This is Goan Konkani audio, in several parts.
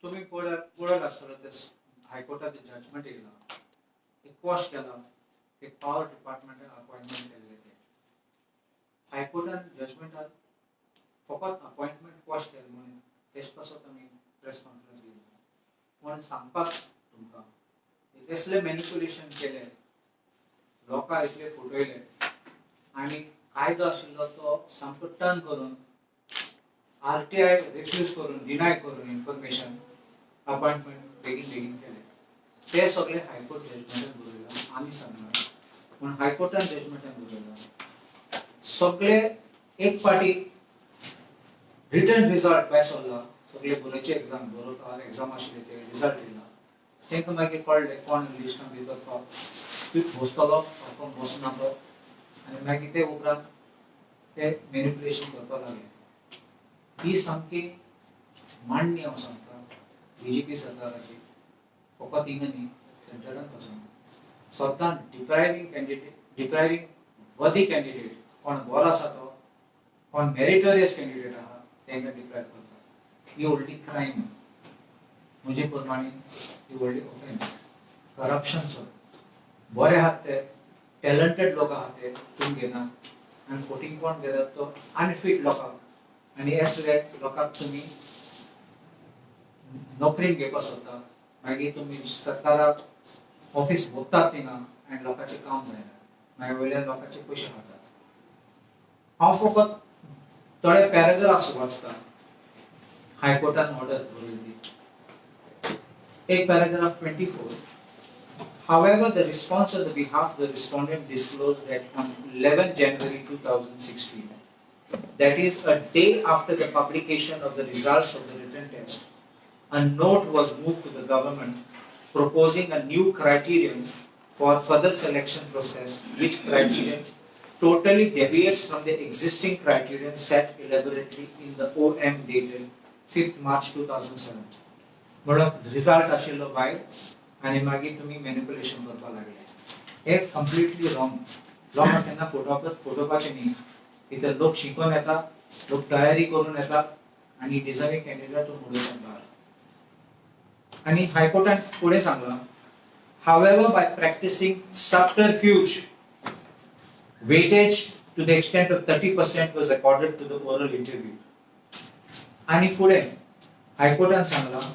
तुमी पळयला आसतलो ते हायकोर्टाचें जजमेंट येयलां, ते क्वॉश केलां, ते पावर डिपार्टमेंटान अपॉयंटमेंट केल्ले. ते हायकोर्टान जजमेंटान फकत अपॉयंटमेंट क्वॉश केलें म्हणून तेच पासत आमी प्रेस कॉन्फरन्स घेयली. म्हणून सांगपाक तुमकां असले मॅनिपुलेशन केले, लोकांक इतले फटयले आनी कायदो आशिल्लो तो सामको टर्न करून आरटीआय रिफ्यूज करून डिनाय करून इन्फॉर्मेशन अपॉयंटमेंट बेगीन बेगीन केले. ते सगळे हायकोर्ट जजमेंटान बरयलां, आमी सांगना पूण हायकोर्टान जजमेंटान बरयलां. सगळे एक फावटी रिटन रिजल्ट भायर सरला, सगळे बरोवचे एग्जाम बरोवपाक एग्जाम आशिल्ले ते रिजल्ट येयला, तांकां मागीर कळ्ळें कोण लिस्टान भितर बसतलो कोण बसना तो, आनी मागीर ते उपरांत ते मॅनिपुलेशन करपाक लागले. ही सामकी मांडणी हांव सांगता बीजेपी सरकाराची, फकत हिंगा न्ही सेंट्रलान पासून सद्दां डिप्रायव्हिंग कॅन्डिडेट, डिप्रायव्हिंग वर्दी कॅन्डिडेट, कोण बरो आसा तो, कोण मेरिटोरियस कॅन्डिडेट आहा तांकां डिप्रायव्ह करता. ही व्हडली क्रायम म्हजे प्रमाणे, ही व्हडली ऑफेन्स, करप्शन. सर बरे आहात ते, टॅलंटेड लोक आहात ते तुमी घेना आनी फोटींग कोण घेतात तो अनफीट लोकांक, आनी असले लोकांक तुमी नोकरीन घेवपाक सोदता. मागीर तुमी सरकाराक ऑफिस भोगतात थिंगा आनी लोकांचें काम जायना, मागीर वयल्यान लोकांचे पयशे खातात. हांव फकत थोडे पॅराग्राफ्स वाचता हायकोर्टान ऑर्डर बरयली ती. एक paragraph 24. However, the response on the behalf of the respondent disclosed that on 11 January 2016, that is a day after the publication of the results of the written test, a note was moved to the government proposing a new criterion for further selection process, which criterion totally deviates from the existing criterion set elaborately in the OM dated 5th March 2007. म्हणून रिजल्ट आशिल्लो भायर आनी मागीर तुमी मॅनिपुलेशन करपाक लागले. हे कंप्लिटली रॉंग. लोकांक केन्ना फटोवपाचें न्ही, कित्याक लोक शिकून येता, लोक तयारी करून येता आनी डिजर्विंग कॅन्डिडेट तूं उडयता भायर. आनी हायकोर्टान फुडें सांगलां, however, by practicing subterfuge, weightage to the extent of 30% was accorded to the oral interview. आनी फुडें हायकोर्टान सांगलां,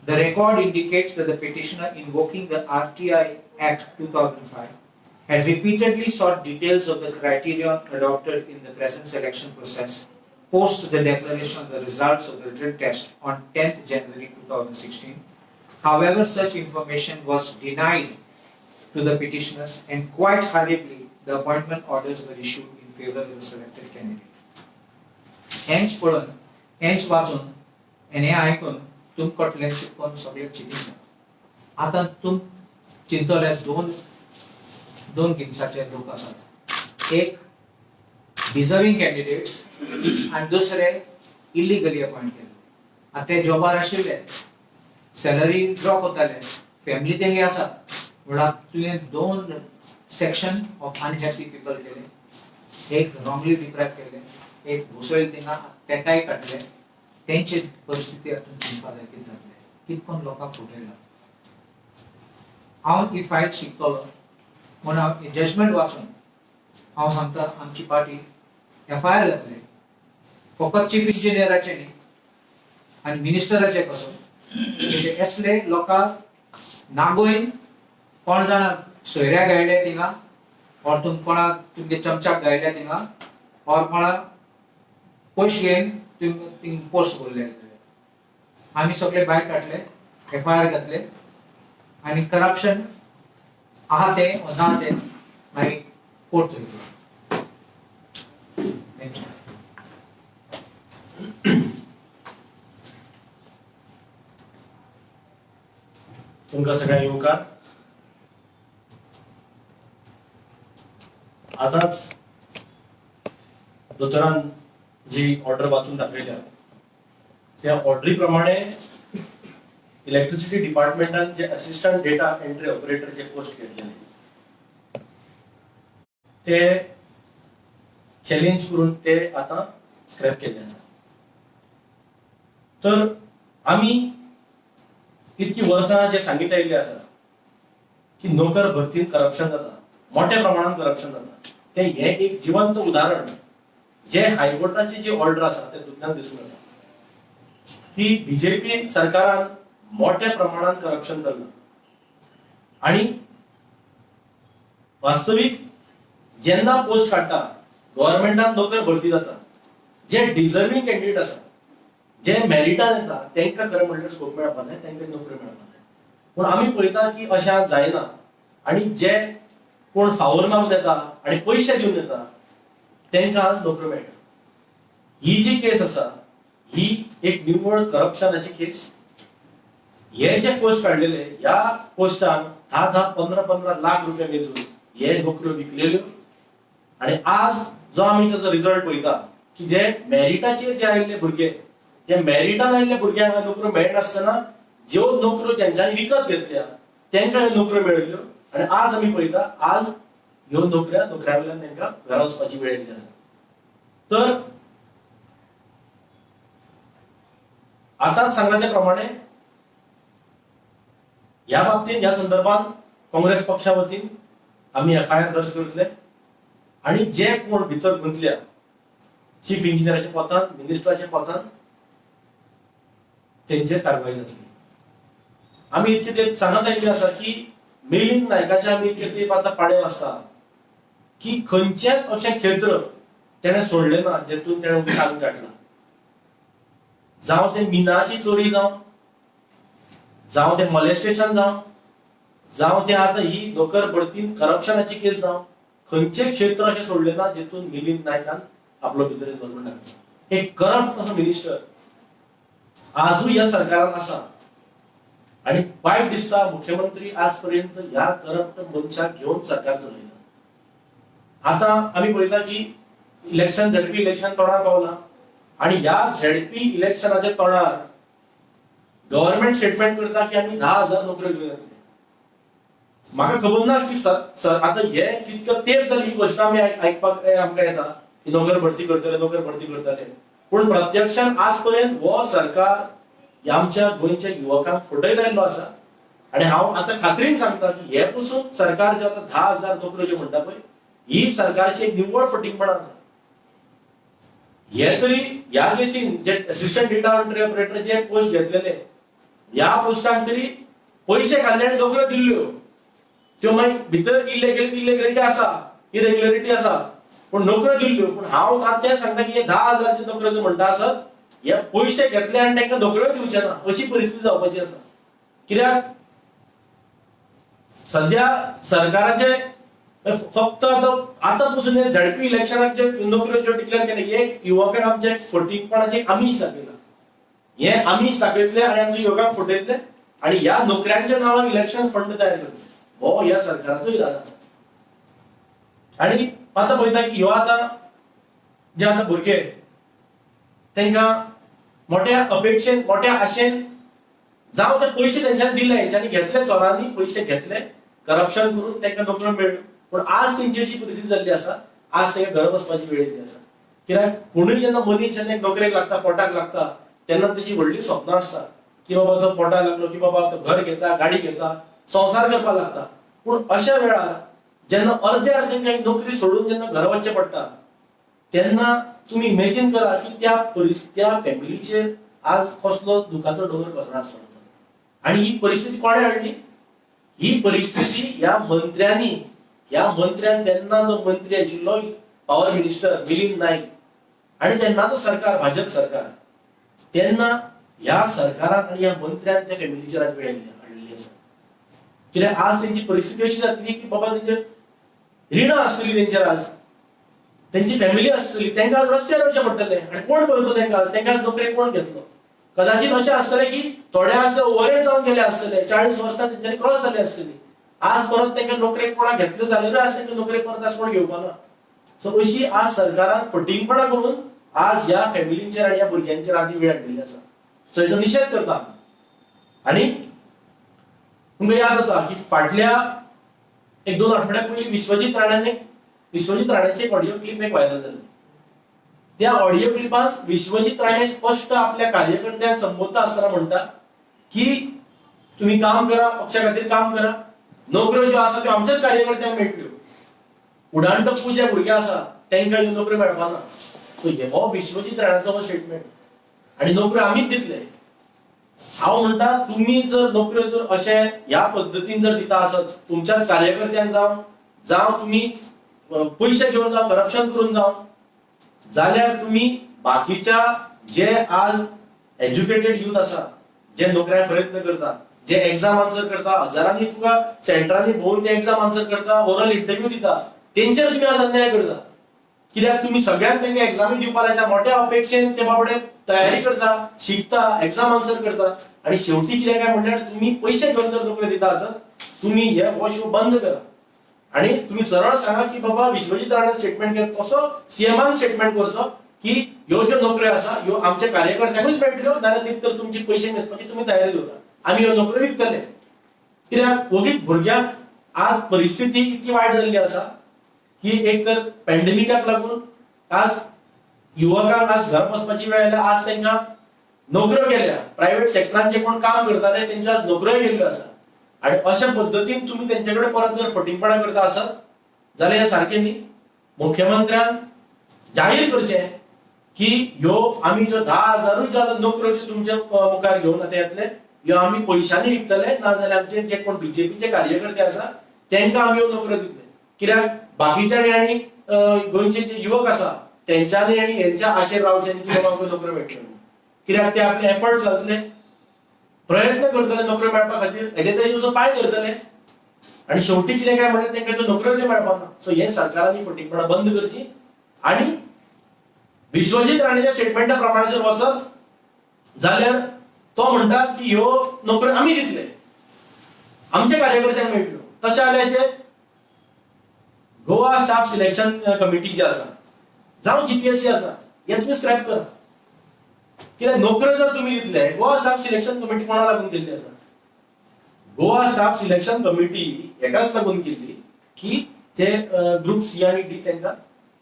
the record indicates that the petitioner invoking the RTI Act 2005 had repeatedly sought details of the criterion adopted in the present selection process post the declaration of the results of the written test on 10th January 2016. However, such information was denied to the petitioners and quite hurriedly the appointment orders were issued in favor of the selected candidate. हेंच पळोवन, हेंच वाचून आनी हें आयकून तुमकां कळटलें कोण सगळें चिंतिना. आतां तुम चिंतले दोन दोन जिनसाचे लोक आसात, एक डिजर्विंग कॅन्डिडेट्स आनी दुसरे इलिगली अपॉयंट केल्ले. आतां ते जॉबार आशिल्ले, सॅलरी ड्रॉ करताले, फॅमिली तेंगे आसा. म्हणल्यार तुवें दोन सेक्शन ऑफ अनहॅपी पिपल केले, एक रॉंगली डिप्रायव केले, एक बसयले थिंगा तेकाय काडले. तेंची परिस्थिती आतां चिंतपा जाय कितें जातलें, कितकोन लोकांक फटयला. हांव ही फायल शिकतलो म्हूण हांव जजमेंट वाचून हांव सांगता, आमची पार्टी एफआयआर जातले, फकत चीफ इंजिनियराचे न्ही आनी मिनिस्टराचे कसो असले लोकांक नागोयन कोण जाणा सोयऱ्या गायले थिंगा और तुम कोणाक तुमगे चमच्याक गायल्या थिंगा और कोणाक पयशे घेवन तुमी पोस्ट भरले. आमी सगळे भायर काडले, एफआयआर घातले आनी करप्शन आहा तें ना तें मागीर कोर्ट चलयतलो. Thank you. तुमकां सगळ्यांक येवकार. आतांच दोतोरान जी ऑर्डर वाचून दाखयल्या त्या ऑर्डरी प्रमाणे इलेक्ट्रिसिटी डिपार्टमेंटान जे असिस्टंट डेटा एंट्री ऑपरेटर जे पोस्ट घेतलेले ते चॅलेंज करून ते आतां स्क्रॅप केल्ले आसा. तर आमी इतकी वर्सां जे सांगीत आयिल्ले आसा की नोकर भरतीन करप्शन जाता, मोठ्या प्रमाणात करप्शन जाता, ते हे एक जिवंत उदाहरण जे हायकोर्टाची जी ऑर्डर आसा तेतूंतल्यान दिसून येता की बीजेपी सरकारान मोठ्या प्रमाणात करप्शन चल्लां. आणि वास्तवीक जेन्ना पोस्ट काडटा गव्हर्मेंटान नोकर भरती जाता, जे डिजर्विंग कॅन्डिडेट आसा, जे मेरिटान येता तांकां खरें म्हणल्यार स्कोप मेळपा जाय, तांकां नोकरी मेळपा जाय. पूण आमी पळयता की अशें जायना आनी जे कोण फावोर मारून येता आनी पयशे दिवन येता तांकां आज नोकऱ्यो मेळटा. ही जी केस आसा ही एक निव्वळ करप्शनाची केस. हे जे पोस्ट काडलेले ह्या पोस्टान 10-10, 15-15 लाख रुपया मेजून हे नोकऱ्यो विकलेल्यो. आनी आज जो आमी ताचो रिजल्ट पळयता की जे मेरिटाचेर जे आयिल्ले भुरगे, जे मेरिटान आयिल्ले भुरग्यांक नोकऱ्यो मेळनासतना ज्यो नोकऱ्यो ज्यांच्यानी विकत घेतल्या तांकां ह्यो नोकऱ्यो मेळिल्ल्यो. आनी आज आमी पळयता आज ह्यो नोकऱ्या नोकऱ्या वयल्यान तांकां घरा वचपाची वेळ येयल्ली आसा. तर आतांच सांगला त्या प्रमाणे ह्या बाबतींत ह्या संदर्भात काँग्रेस पक्षा वतीन आमी एफआयआर दर्ज करतले आनी जे कोण भितर गुंतल्या चीफ इंजिनियराच्या पोतान, मिनिस्टराच्या पोतान, तेंचेर कारवाय जातली. आमी इतके तेंप सांगत आयिल्ले आसा की मिलिंद नायकाचे आमी इतके तेंप आतां पाडे वाचता की खंयचेंच अशें क्षेत्र तेणें सोडलें ना जेतून तेणें उदकान गाठला. जावं तें मिनाची चोरी जावं, जावं तें मॉलेस्टेशन जावं, जावं तें आतां ही नोकर भरतीन करप्शनाची केस जावं, खंयचें क्षेत्र अशें सोडलें ना जेतून मिलिंद नायकान आपलो भितर इन्वॉल्वमेंट दाखयला. एक करप्ट असो मिनिस्टर आजूय ह्या सरकारान आसा आनी वायट दिसता मुख्यमंत्री आज पर्यंत ह्या करप्ट मनशाक घेवन सरकार चलयता. आतां आमी पळयता की इलेक्शन, झेडपी इलेक्शन तोंडार पावलां आनी ह्या झेडपी इलेक्शनाच्या तोंडार गव्हर्मेंट स्टेटमेंट करता की आमी 10,000 नोकऱ्यो घेवन येतले. म्हाका खबर ना की सर आतां हे कितको तेंप जाली ही घोशणा आमी आयकपाक आमकां येता की नोकर भरती करतले, नोकर भरती करतले, पूण प्रत्यक्षान आज पर्यंत हो सरकार आमच्या गोंयच्या युवकांक फटयत आयिल्लो आसा. आनी हांव आतां खात्रीन सांगता की हे पसून सरकार जे आतां 10,000 नोकऱ्यो ज्यो म्हणटा पळय ही सरकारची एक निव्वळ फटींगपणां आसा. हे तरी ह्या केसीन जे असिस्टंट डेटा एंट्री ऑपरेटर जे पोस्ट घेतलेले ह्या पोस्टांक तरी पयशे खाल्ले आनी नोकऱ्यो दिल्ल्यो त्यो मागीर भितर इलिगॅलिटी आसा, इरेग्युलरिटी आसा, पूण नोकऱ्यो दिल्ल्यो. पूण हांव आतां तें सांगता की हे 10,000 नोकऱ्यो ज्यो म्हणटा आसत हे पयशे घेतले आनी तांकां नोकऱ्यो दिवचे ना अशी परिस्थिती जावपाची आसा. कित्याक सद्या सरकाराचे फक्त आतां आतां पसून हे झेडपी इलेक्शनाक जे नोकऱ्यो ज्यो डिक्लेअर केले हे युवकांक आमचे फटींगपणाचें एक आमीश दाखयलां. हे आमीश दाखयतले आनी आमच्या युवकांक फटयतले आनी ह्या नोकऱ्यांच्या नांवान इलेक्शन फंड तयार करतले. हो ह्या सरकाराचो इरादो आसा. आनी आतां पळयता की ह्यो आतां जे आतां भुरगे तांकां मोठ्या अपेक्षेन मोठ्या आशेन जावं ते पयशे तेंच्यांनी दिले, हेंच्यांनी घेतले, चोरांनी पयशे घेतले करप्शन करून तांकां नोकऱ्यो मेळ्ळ्यो. पूण आज तेंची अशी परिस्थिती जाल्ली आसा, आज तांकां घरा बसपाची वेळ येयल्ली आसा. कित्याक कोणूय जेन्ना मनीस जेन्ना एक नोकरेक लागता, पोटाक लागता, तेन्ना तेजी व्हडली स्वप्नां आसता की बाबा तो पोटाक लागलो की बाबा तो घर घेता, गाडी घेता, संवसार करपाक लागता. पूण अशा वेळार जेन्ना अर्दे अर्दे काही नोकरी सोडून जेन्ना घरा वचचें पडटा तेन्ना तुमी इमेजीन करा की त्या त्या फॅमिलीचेर आज कसलो दुखाचो दोंगर कोसळा आसतलो. आनी ही परिस्थिती कोणें हाडली? ही परिस्थिती ह्या मंत्र्यांनी, ह्या मंत्र्यान तेन्ना जो मंत्री आशिल्लो पावर मिनिस्टर मिलिंद नायक आनी तेन्नाचो सरकार भाजप सरकार, तेन्ना ह्या सरकारान आनी ह्या मंत्र्यान त्या फॅमिलीचेर आज वेळ हाडलेली आसा. कित्याक आज तेंची परिस्थिती अशी जातली की बाबा तेंचेर रिणां आसतली, तेंचेर आज तेंची फॅमिली आसतली, तेंकां आज रस्त्यार वचचें पडटलें. आनी कोण पळयतलो तेंकां आज? तेंकां आज नोकरेक कोण घेतलो? कदाचित अशें आसतलें की थोडे आज ओवरएज जावन गेले आसतले, 40 वर्सां तेंच्यांनी क्रॉस जाले आसतली, आज परत तेंकां नोकरेक कोणाक घेतले जाल्यारूय आज तेंकां नोकरेक परत आज कोण घेवपा ना. सो अशी आज सरकारान फटींगपणां करून आज ह्या फॅमिलींचेर आनी ह्या भुरग्यांचेर आज ही वेळ हाडलेली आसा. सो हेचो निशेध करता. आनी तुमकां याद जाता की फाटल्या 1-2 आठवड्या पयलीं विश्वजीत राण्याचे एक ऑडियो क्लिप एक व्हायरल जाल्ली. त्या ऑडिओ क्लिपान विश्वजीत राणे स्पष्ट आपल्या कार्यकर्त्यांक संबोधता आसतना म्हणटा की तुम्ही काम करा, पक्षा खातीर काम करा, नोकऱ्यो ज्यो आसा त्यो आमच्याच कार्यकर्त्यांक मेळटल्यो, उडाण टप्पू जे भुरगे आसा तांकां ह्यो नोकऱ्यो मेळपा ना. सो हो विश्वजीत राणाचो स्टेटमेंट आणि नोकऱ्यो आमीच दितले. हांव म्हणटा तुम्ही जर नोकऱ्यो जर अशे ह्या पद्दतीन जर दिता आसत तुमच्याच कार्यकर्त्यांक जावं जावं तुम्ही पयशे घेवन जावं करप्शन करून जावं, जाल्यार तुम्ही बाकीच्या जे आज एज्युकेटेड युथ आसा, जे नोकऱ्यांक प्रयत्न करता, जे एग्जाम आन्सर करता, हजारांनी तुका सेंटरांनी भोंवून ते एग्जाम आन्सर करता, ओरल इंटरव्यू दिता, तेंचेर तुम्ही आज अन्याय करता. कित्याक तुम्ही सगळ्यांक तांकां एग्जामी दिवपा लायता, मोठ्या अपेक्षेन ते बाबडे तयारी करता, शिकता, एग्जाम आन्सर करता आणि शेवटी कितें काय म्हणल्यार तुम्ही पयशे घेवन जर नोकरी दिता आसत तुम्ही हे हो शो बंद करा आणि तुम्ही सरळ सांगा की बाबा विश्वजीत राणे स्टेटमेंट केलं तसो सीएमान स्टेटमेंट करचो की ह्यो ज्यो नोकऱ्यो आसा ह्यो आमच्या कार्यकर्त्यांकूच मेळटल्यो, नाल्यार दीत तर तुमची पयशे मेजपाची तुमी तयारी दवरा, आमी ह्यो नोकऱ्यो विकतले. कित्याक वगीत भुरग्यांक आज परिस्थिती इतकी वायट जाल्ली आसा की एक तर पॅन्डेमिकाक लागून आज युवकांक आज घर बसपाची वेळ आयल्या, आज तांकां नोकऱ्यो गेल्या, प्रायव्हेट सेक्टरान जे कोण काम करताले तेंच्यो आज नोकऱ्यो गेल्ल्यो आसा आणि अशा पद्दतीन तुम्ही तेंचे कडेन परत जर फटींगपणा करता आसत जाल्यार हें सारकें न्ही. मुख्यमंत्र्यान जाहीर करचें की ह्यो आमी ज्यो 10,000 ज्यो आतां नोकऱ्यो ज्यो तुमच्या मुखार घेवन आतां येतले ह्यो आमी पयशांनी विकतले, नाजाल्यार आमचे जे कोण बीजेपीचे कार्यकर्ते आसा तेंकां आमी ह्यो नोकऱ्यो दितले. कित्याक बाकीच्यांनी आनी गोंयचे जे युवक आसा तेंच्यांनी आनी हेंच्या आशेर रावचे न्ही की बाबा आमकां नोकऱ्यो मेळटल्यो म्हणून. कित्याक ते आपले एफर्ट्स घालतले, प्रयत्न करतले नोकऱ्यो मेळपा खातीर, हेजे तेजे वचून पांय धरतले आणि शेवटी कितें काय म्हणल्यार तेंकां त्यो नोकऱ्यो ते मेळपाक ना. सो हे सरकारांनी फटींगपणां बंद करची आणि विश्वजीत राणेच्या स्टेटमेंटा प्रमाणे जर वचत जाल्यार तो म्हणटा की ह्यो नोकऱ्यो आमी दितले, आमच्या कार्यकर्त्यांक मेळटल्यो. तशें जाल्यार जे गोवा स्टाफ सिलेक्शन कमिटी जी आसा जावं जीपीएससी आसा हे तुमी स्क्रॅप करा. कित्याक नोकऱ्यो जर तुमी दितले, गोवा स्टाफ सिलेक्शन कमिटी कोणा लागून केल्ली आसा? गोवा स्टाफ सिलेक्शन कमिटी हेकाच लागून केल्ली की जे ग्रुप सी आनी डी तांकां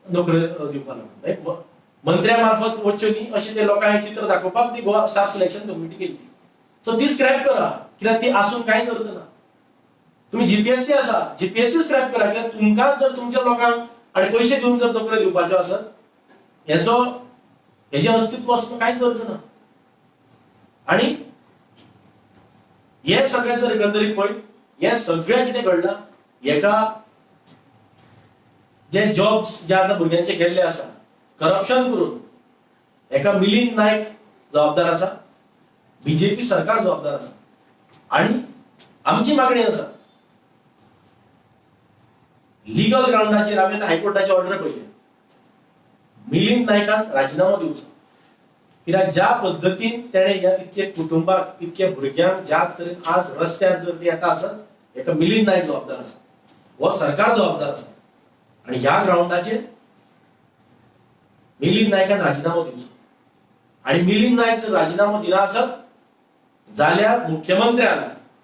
नोकऱ्यो दिवपा लागून मंत्र्या मार्फत वच्च्यो न्ही अशें ते लोकांक चित्र दाखोवपाक ती गोवा स्टाफ सिलेक्शन कमिटी केल्ली. सो ती स्क्रॅप करा, कित्याक ती आसून कांयच अर्थ ना. तुम्ही जीपीएससी आसा, जीपीएससी स्क्रॅप करा, कित्याक तुमकां जर तुमच्या लोकांक आनी पयशे दिवन जर नोकऱ्यो दिवपाच्यो आसत हेचो हेजें अस्तित्व आसून कांयच अर्थ ना. आणि हे सगळें जर एकंदरीत पळयत हे सगळें कितें घडलां हेका जे जॉब्स जे आतां भुरग्यांचे गेल्ले आसा करप्शन करून हेका मिलिंद नायक जबाबदार आसा, बीजेपी सरकार जबाबदार आसा. आणि आमची मागणी आसा लिगल ग्राउंडाचेर आमी आतां हायकोर्टाची ऑर्डर पळयली, मिलिंद नायकान राजिनामो दिवचो. कित्याक ज्या पद्दतीन तेणे ह्या इतके कुटुंबाक इतके भुरग्यांक ज्या तरेन आज रस्त्यार जर ते येता आसत हेका मिलिंद नायक जबाबदार आसा, हो सरकार जबाबदार आसा. आणि ह्या ग्राउंडाचेर मिलिंद नायकान राजिनामो दिवचो. आणि मिलिंद नायक जर राजिनामो दिना आसत जाल्यार मुख्यमंत्र्यान,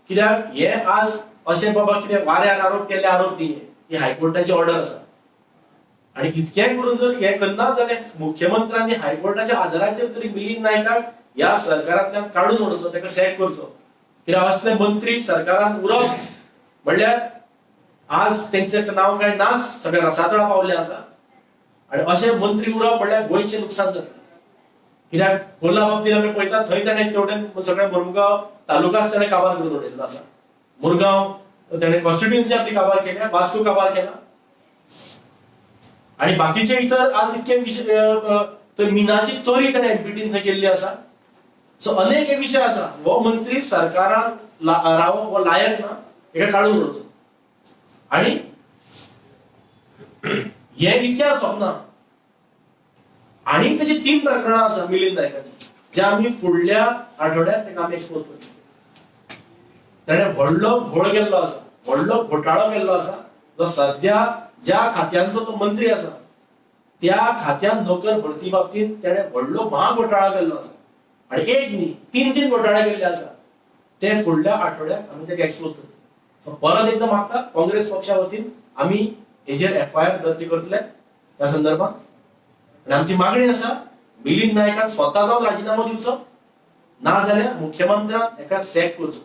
कित्याक हे आज अशें बाबा कितें वाऱ्यार आरोप केल्ले आरोप न्ही, ही हायकोर्टाची ऑर्डर आसा. आणि इतकें करून जर हें करना जाल्यार मुख्यमंत्र्यांनी हायकोर्टाच्या आधाराचेर तरी मिलिंद नायकाक ह्या सरकारांतल्यान काडून उडोवचो, ताका सॅक करचो. कित्याक असले मंत्री सरकारान उरप म्हणल्यार आज तेंचें नांव काय नाच, सगळे रसातळा पावले आसा. आणि अशे मंत्री उरप म्हणल्यार गोंयचें नुकसान जाता. कित्याक कोल्हा बाबतीत आमी पळयता थंय ताणें तेवटेन सगळे मुरगांव तालुकाच ताणें काबार करून उडयल्लो आसा. मुरगांव ताणें कॉन्स्टिट्युएन्सी आपली काबार केल्या, वास्को काबार केला आणि बाकीचे इतर आज इतके विशय थंय मिनाची चोरी ताणें एमपीटीन थंय केल्ली आसा. सो अनेक हे विशय आसा. हो मंत्री सरकारान रावप हो लायक ना, हेका काडून उडोवचो. आणि हे इतक्यार सोंपना, आणि तेजी 3 प्रकरणां आसा मिलिंद नायकाची जे आमी फुडल्या आठवड्यात ताका आमी एक्सपोज करतले. ताणें व्हडलो घोळ केल्लो आसा, व्हडलो घोटाळो केल्लो आसा. जो सद्या ज्या खात्यांचो तो मंत्री आसा त्या खात्यान नोकर भरती बाबतींत ताणें व्हडलो महा घोटाळो केल्लो आसा. आणि एक न्ही 3 घोटाळे केल्ले आसा, ते फुडल्या आठवड्यात आमी ताका एक्सपोज करतले. परत एकदां मागता काँग्रेस पक्षा वतीन आमी हेजेर एफआयआर दर्ज करतले ह्या संदर्भात. आनी आमची मागणी आसा, मिलिंद नायकान स्वता जावन राजिनामो दिवचो, ना जाल्यार मुख्यमंत्र्यान एका सॅक करचो.